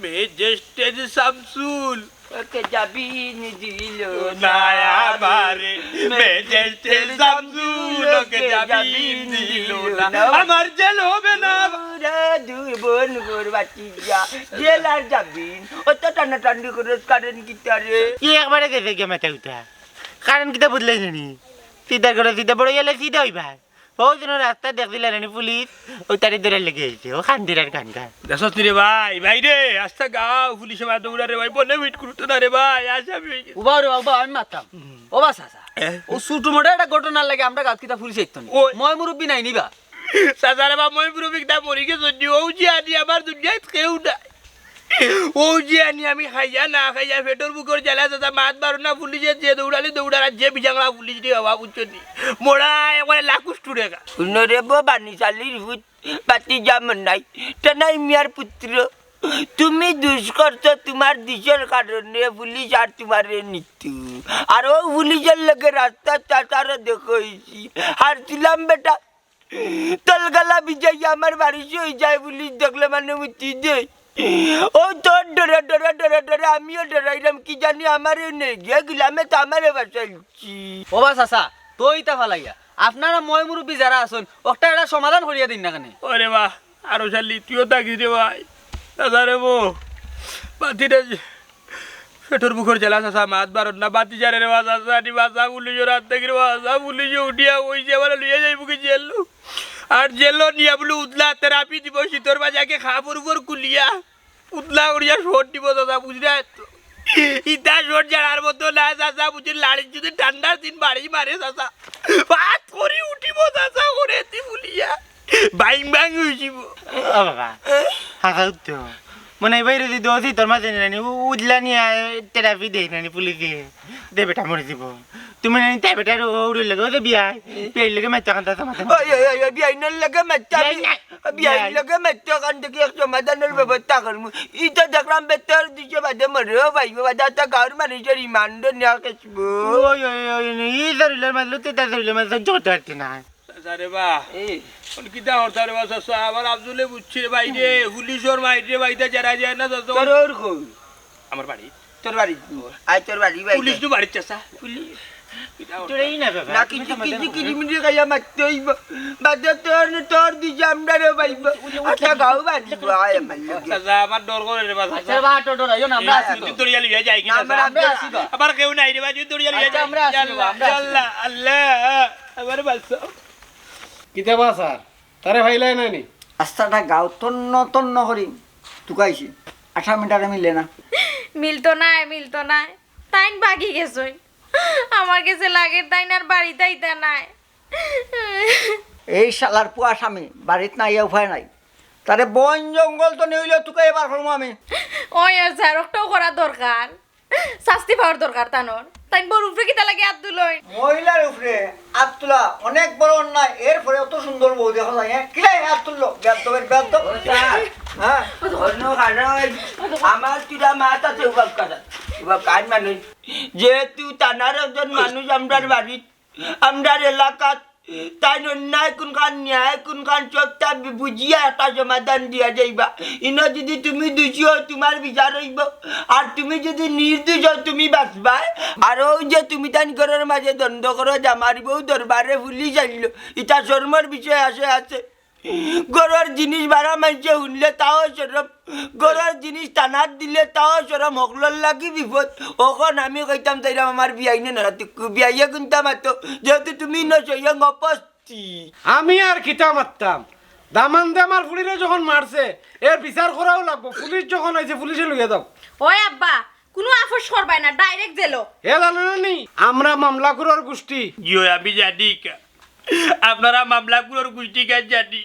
ম্যাজিস্ট্রেট শামসুল ওকে জামিন দিল না। না আমারে, ম্যাজিস্ট্রেট শামসুল ওকে জামিন দিল না। আমার জেল হবে না। ওরা দুই বোন গোর বাচ্চা, জেল আর জামিন, অত টানাটানি করার কারণ কিতা রে? ই একবারে গেছে গিয়া মাথা উঠা। কারণ কিতা বুঝলাই নি? সিধা করে সিধা বড় গেলে সিধা হইবা। ও যেন রাস্তা দেখছিল নানি পুলিশ, ও তারে ধরে লেগে আইছে, ও খান্দির আর খান খান। দেখছস নি রে ভাই, ভাই রে, আস্তা গাঁও পুলিশে মার দৌড়া রে ভাই, বনে ফিট করতো না রে ভাই, আসামি হয়ে গেছে। উবা রে উবা, আমি মারতাম। হুম। ও বা চাচা, এ? ও ছোট মোটো একটা ঘটনার লাগি আমরা গাত কিতা পুলিশ আইতো নি? ওই। ময় মুরব্বি নাই নিবা? চাচা রে বা, ময় মুরব্বি কিতা মরি গেছে নি? ও যে আনি আমার দুনিয়াত কেউ নাই। ও যে আনি আমি খাইয়া না খাইয়া পেটর ভুকর জ্বালা চাচা মাত বারো না পুলিশে যে দৌড়ালি দৌড়ার আর যে বিজাংলা পুলিশ রে বাবা বুঝছো নি? মোরা একবারে লাকুস টুরে গা। হুনো রে বো বানিশালির ভূত বাতি যেমন নাই। তেনাই মিয়ার পুত্র। তুমি দুষ করছো তোমার দুষর কারণে পুলিশ আর তোমারে নিতু। আর ও পুলিশর লগে রাস্তা চাচারও দেখো হইছি। আর ছিলাম বেটা তলগালা বিজয় আমার বাড়ি সই যায় পুলিশ দেখলে মানে মুতি দে। ও তোর ডরে ডরে ডরে ডরে আমিও ডরাইলাম কি জানি আমারে নেই গিয়া গিলামে তো আমারে বাঁচাইছি। ও বা চাচা, তো ইতা ফালাইয়া আপনারা ময় মুরব্বি যারা আছইন, ওটা একটা সমাধান করিয়া দিন না কেনে? ওরে বা, আরো শালি, তুইও থাকিস রে ভাই। দাদা রে বো, বাতি রে, পেটর ভুকর জ্বালা চাচা, মাত বারো না, বাতি জানে রে বা, চাচা, আনি বাসা পুলিশর হাত থাকি রে বা, চাচা, পুলিশে উঠিয়া কইছে, আমারে লইয়া যাইবো কি জেল। আর জেল নিয়া বলে উদলা থেরাপি দিব, শীতর বাজাকে খাপড় উপর কুলিয়া, উদলা করিয়া শট দিব, চাচা, বুঝলে তো? ইতা শট জানার মতো না, চাচা, বুঝলি, লাড়ি যদি ঠান্ডার দিন বাড়ি মারে, চাচা, ভাত করি উঠিব, চাচা, করে দি বলিয়া। বাইং বাইং হইছিব। ও বাবা, হাঁকা উঠতো। মনে হয় বাইরে যদি দোষী তোর মাঝে নানি, উ-, উজলা নিয়ে থেরাপি দেয় নানি পুলিশে। দে বেটা মরে দিব। তুমি নানি তে বেটার ও-, উড়ে লাগে, ও যে বিয়াই। বিয়াই লাগে মারতে কান্তা সমাধান। ওই, ওই, ওই, ওই, বিয়াই নার লাগে মারতে আমি, বিয়াই নাই। বিয়াই বিয়াই। লাগে মারতে কান্তা কি এক সমাধানের ব্যবস্থা করমু। ইটা দেখলাম বেটার দিকে বাদে মরে, ও ভাই, ও বাদে একটা গাঁর মানুষের ইমানটা নেওয়া কেসবো। ওই, ওই, ওই, ওই, ই শরীরের মাঝে, তে তার শরীরের মাঝে সহ্য করতে পারতে না। আরে বা, এই। কোন কিতা করতে রে বা, চাচা? আমার আব্দুলে বুঝছি রে ভাই রে, পুলিশর মাইর রে ভাই, তা যারা যায় না, চাচা। তোর ওর কই? আমার বাড়ি। তোর বাড়ি? আয় তোর বাড়ি, ভাই। পুলিশ তো বাড়ির চাচা। পুলিশ। কিতা করতে? তোর এই না বাবা, না, তুমি কিছু, সমাধান কিছু, করো। কিছু মিনিট খাইয়া মারতে হইব। বাদে তোর, তোর দিছে আমরা রে ভাই। উঠে, উঠে, আচ্ছা, গাও বাড়ি, উঠে, আয় আমার লগে। চাচা, আমার ডর করে রে বা, চাচা। আচ্ছা, বা, তো ডরাইও না, আমরা আছি তো। তুই দৌড়িয়া লইয়া যাই কি না, চাচা? আমরা আছি বা। আবার কেউ নাই রে বা, তুই দৌড়িয়া লইয়া আচ্ছা, যাই। আমরা আছি বা, আমরা আছি। আল্লাহ, আল্লাহ, আমার বাঁচাও। কিতা বা স্যার? তারে পাইলায় না নি? আস্তাটা গাঁও তন্ন তন্ন করি তুকাইছি, আসামিটারে মিলে না। মিলতো নায়, মিলতো নায়, তাইন ভাগি গেছইন। আমার গেছে লাগের তাইন আর বাড়িত আইতা নায়। এই শালার পুয়া আসামি বাড়িত না আইয়া উপায় নাই, তারে বন জঙ্গল তো নেইলেও তুকাইয়া বার করমু আমি। ওই, ওই, স্যার, ওটাও করা দরকার। শাস্তি পাওয়ার দরকার তানর। তাইন বউর উপরে কিতা লাগি আত তুলইন? মহিলার উপরে আত তুলা অনেক বড় অন্যায়। এরপরে অত সুন্দর বউ দেখা যায়, হ্যাঁ? কিলাই আত তুললো? বেয়াদ্দবের বেয়াদ্দব। ও স্যার, হ্যাঁ। অন্য কারণ আমার তুরা মাত আছে, উবাব কাটা। উবাব কাজ মানুষ। যেহেতু তানার একজন মানুষ আমরার বাড়িত, আমরার এলাকাত, তাইন অন্যায় কুনখান, ন্যায় কুনখান, সবটা বি-, বুঝিয়া একটা সমাধান দিয়া যাইবা। ইনো যদি তুমি দুষী অও, তুমার বিচার অইবো, আর তুমি যদি নির্দোষ অও, তুমি বাঁচবায়। আর অউ যে তুমি তাইন ঘরর মাঝে দ্বন্দ্ব করো, জামার বউ দরবারে পুলিশ আইলো, ইটা শরমর বিষয় আছে, আছে। ঘরর জিনিস বারা মাইনষে হুনলে তাও শরম, ঘরর জিনিস থানাত দিলে তাও শরম, হকলর লাগি বিপদ। অখন আমি কইতাম চাইরাম আমার বিয়াইনে নড়াতিক্কু, বিয়াইয়ে কুনতা মাতো, যেহেতু তুমি ইনো স্বয়ং উপস্থিত। আমি আর কিতা মাততাম? দামান্দে আমার ফুড়িরে যখন মারছে, এর বিচার করাও লাগবো। পুলিশ যখন আইছে, পুলিশে লইয়া যাও। ওই আব্বা, কুনু আপোষ করবায় না, direct জেলো। হে জানো না নি, আমরা মামলাখুরর গুষ্টি। জি অয়, আমি জানি কা। আপনারা মামলাখুরর গুষ্টি কা জানি।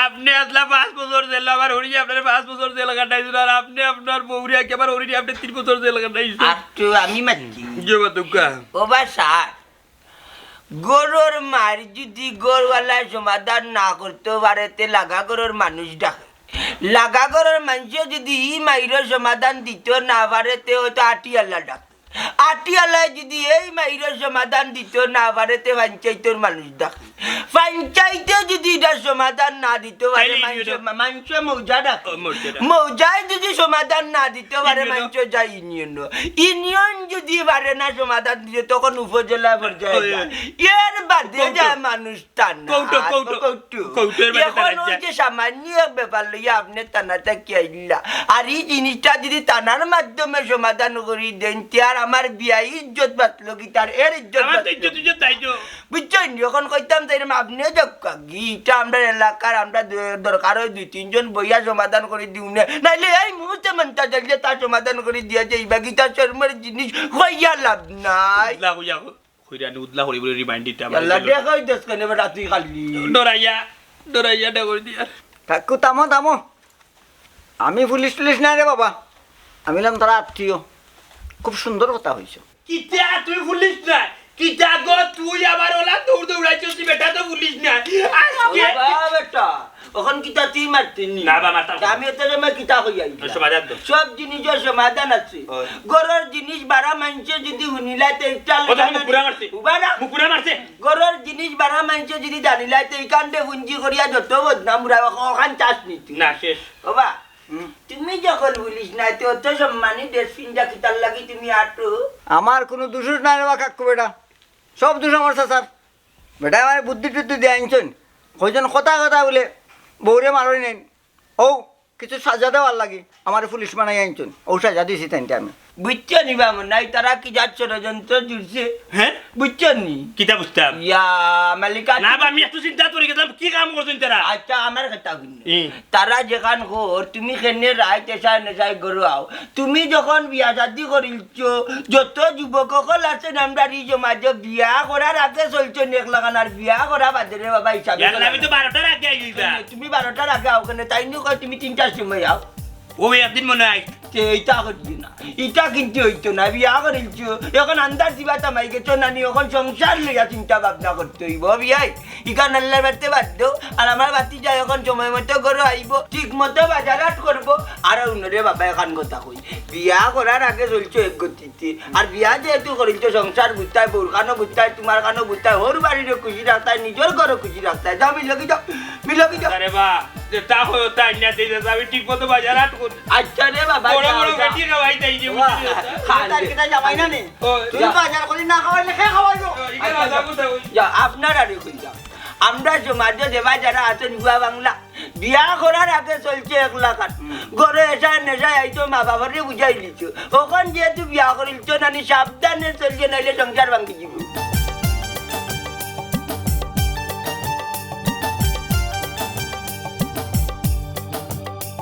আপনে আছলা পাঁচ বছর জেলো, আমার হরিরে আপনারে পাঁচ বছর জেল কাটাইছইন, আর আপনে আপনার বউরে আইজ আমার হরিরে আপনে তিন বছর জেল কাটাইছইন। আর তো আমি মাতছি। জি অয়, মাতুক্কা। ও বা স্যার, ঘরর মাইর যদি ঘরওয়ালায় সমাধান না করতো পারে, তে লাগা ঘরর মানুষ ডাকে। লাগা ঘরর মাইনষে যদি ই মাইরর সমাধান দিতো না পারে, তে অয়তো আটিআলা ডাকে। আটিআলায় যদি এই মাইরর সমাধান দিতো না পারে, তে পঞ্চাইতর মানুষ ডাকে। পঞ্চাইতে যদি ইটার সমাধান না দিতো পারে, তাইলে মাইনষে, ইউনিয়নো। মা-, মাইনষে মৌজা ডাকে। ও, মৌজা ডাকে। মৌজায় যদি সমাধান না দিতো পারে, ইউনিয়নো। মাইনষে যায় ইউনিয়নো। ইউনিয়ন যদি পারে না সমাধান দিতে, তখন উপজেলা পর্যায়ে ওই, যায়। ওই। এর বাদে কৌটো। যায় মানুষ থানা। কৌটো, কৌটো। কৌটো। কৌটোর বাদে এখন থানা ওই যায়। যে সামান্য এক ব্যাপার লইয়া আপনে থানা থাকি আইলা। আর ই জিনিসটা যদি থানার মাধ্যমে সমাধান করি দেইন, তে আর আমার বিয়াই ইজ্জত বাঁচলো কিতা, এর ইজ্জত আমার তো বাঁচলো। ইজ্জত, ইজ্জত তাই তো। বুঝছইন নি? অখন কইতাম চাইরাম আপনে যাউক্কা গি, ইটা আমরার এলাকার, আমরা দ-, দরকার অয় দুই তিনজন বইয়া সমাধান করি দিমু নে। নাইলে এই মুহূর্তে মন্তাজ আইলে তা সমাধান করি দিয়া যাইবা গি, ইতা শরমর জিনিস, কইয়া লাভ নাই। উদলা কইয়া, কইরা নি উদলা করি বলে remind দিতে আমার আল্লাহ, জন্য। দেখো এই দেশ কেনে বেটা তুই খালি। ডরাইয়া, ডরাইয়া ডর দিয়া। কাকু, থামো, থামো। আমি পুলিশ টুলিশ নায় রে বাবা, আমি অইলাম তারা আত্মীয়। খুব সুন্দর কথা কইছো। কিতা তুই পুলিশ নায়? কিতা গো তুই আবার অলা দৌড় দৌড়াইছস, বেটা তো পুলিশ নায়। আজকে বাবা বেটা, অখন কিতা তুই মারতে নি? না বা মারতাম। আমি এত সময় কিতা কই আইছি? সমাধান তো। সব জিনিসর সমাধান আছে। ওই। ঘরর জিনিস বারা মাইনষে যদি হুনিলায় তে ইটা ও তো মুখ পুরা মারছে। উবা না। মুখ পুরা মারছে। ঘরর জিনিস বারা মাইনষে যদি জানিলায় তে ইখানরে পুঞ্জি করিয়া যত বদনাম উড়ায়, অখান চাস নি তুই। না, শেষ। বাবা, হুম। তুমি যখন পুলিশ নায়, তে অত সম্মানী ড্রেস পিন্দা কিতার লাগি তুমি আটো? আমার কুনু দুষ নাই রে বা কাকু বেটা, সব দুষ আমার চাচার। বেটায় আমারে বুদ্ধি টুদ্ধি দিয়া আনছইন, কইছইন কথা কথা বুলে বউরে মারইন নাইন। অউ কিছু সাজা দেওয়ার লাগি আমারে পুলিশ বানাই আনছইন, অউ সাজা দিছি তাইনরে আমি। বুঝছো নি বা মনে অয় তারা কি জাত ষড়যন্ত্র জুড়ছে? হ্যাঁ? বুঝছো নি? কিতা বুঝতাম? ইয়া, মালিকা, না বা, আমি একটু চিন্তা করি গেলাম, কি কাম করছইন তারা? আচ্ছা, আমার কথা হুনো। ই। তারা যেখান কর, তুমি কেনে রাইত এশায় নেশায় ঘরো আও, তুমি যখন বিয়া শাদি করিলছো, যত যুবক অকল আছইন আমরার ই সমাজো বিয়া করার আগে চলছইন এক লাখান, আর বিয়া করা বাদে রে বাবা হিসাবে ইয়ার চলা আমি তো বারোটার আগে আই যাইবা। তুমি বারোটার আগে আও কেনে? তাইন কয় তুমি তিনটার সময় আও। ও একদিন মনে অয়। তে ইটা করবি না, ইটা কিন্তু অইতো না, বিয়া করিলছো, অখন আন্দাজ দিবা তামাই গেছো নানি, অখন সংসার লইয়া চিন্তা ভাবনা করতে অইবো বিয়াই। ইখান আল্লার বাড়িতে বাদ দেও, আর আমার ভাতিজা অখন সময় মতো ঘরো আইবো, ঠিক মতো বাজার হাট করবো, আর অন্যরে বাবা এখান কথা কই। বিয়া করার আগে চলছো এক গতিতে, আর বিয়া যেহেতু করিলছো সংসার বুঝতায়, বউর খানো বুঝতায়, তুমার খানো বুঝতায়, হউর বাড়িরও খুশি রাখতায়, নিজর ঘরও খুশি রাখতায়। যাও মিলগি যাও, মিলগি যাও। আরে বা, যেতা কইও তাই না, দেই না, আমি ঠিক মতো বাজার হাট করি। আচ্ছা রে বাবা, বড় যাও, বড় যাও। বেটি খাওয়াই দেই যে, বাহ, বুঝলি তো? খালি তার কিতা জামাই না নে? ও, তুই যা। বাজার করি না খাওয়াইলে কে খাওয়াইবো? ও, ইখান আচ্ছা, বাজার যাও। কোথায় ওই? যা, আপনার আরে কই যাও। আমরা সমাজো যেবা যারা আছইন বুয়া বাংলা, বিয়া করার আগে চলছে এক লাখান। হুম। ঘরো এশায় নেশায় আইতো, মা বাবারে বুঝাই দিছো। অখন যেহেতু বিয়া করিলছো নানি, সাবধানে চলছো, নাইলে সংসার ভাঙ্গি যিবো।